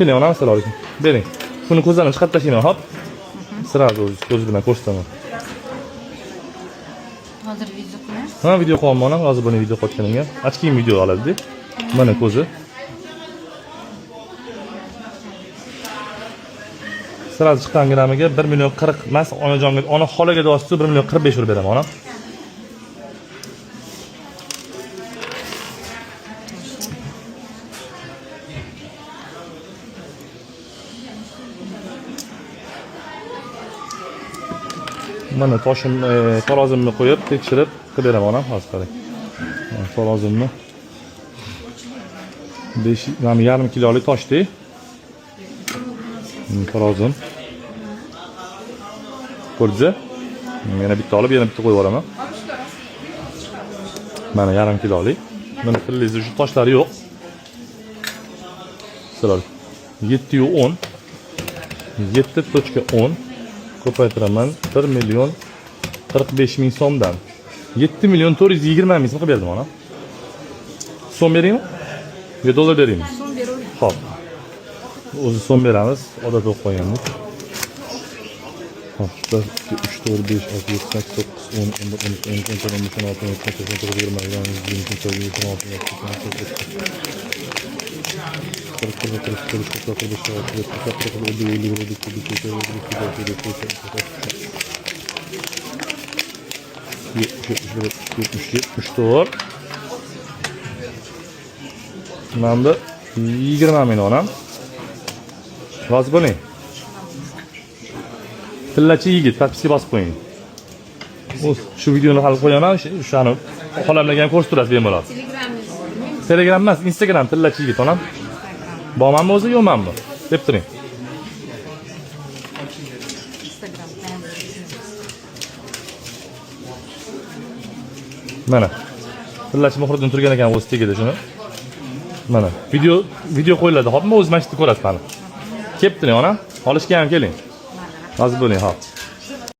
Keling onam, assalomu alaykum. Bering. Buni ko'zlarini chiqarib tashlayman, hop. Сразу o'zi ko'zi bilan ko'rsataman. Hozir video qilyapsiz. Ha, video qilyapman onam, hozir buni video qilayotganimga. Ochkiyim video oladi. Mana ko'zi. Сразу chiqqan grammiga 1 million 40 emas, onajonga, ona xolaga deyapsiz, 1 million 45 urib beraman onam. Mana toshim, tarozimni qo'yib, tekshirib qilib beraman onam, hozir qarang. Mana tarozimni 5, mana yarim kilolik toshdi. Tarozim. Ko'rdingiz? Yana bitta olib, yana bitta qo'yib yuboraman. Mana yarim kilolik. Mana tilingizda shu toshlari yo'q. Sizlar 710, 7.10 ko'paytiraman 1 million 45 ming so'mdan 7 million 420 ming so'm qilib berdim ona. So'm beraymi? Yo dollar beraymi? So'm beravering. Xo'p. O'zi so'm beramiz, odat bo'lib qolganmiz. Hop, 1 2 3 4 5 6 7 8 9 10 11 12 13 14 15 16 17 18 19 20 21 22 23 24 25 26 27 28 39 40 41 42 43 44 45 46 74. Mana bu 20 ming onam. Rozi bo'ling. Tillachi yigit, подписка bosib qo'ying. O'z shu videoni hal qo'yaman, o'shani xolamlarga ham ko'rsatib turasiz bemalol. Telegramingiz bilmaymiz. Telegram emas, Instagram tillachi yigit onam. Bormanmi o'zi, yo'qmanmi? Deb turing. Instagram. Mana. Tillachi Muhriddin turgan ekan o'zi tagida shuni. Mana video qo'yiladi, hopmi? O'zi mana shu yerda ko'rasiz mana. Kelib turing onam. Olishga ham keling. Rozi bo'ling, hop.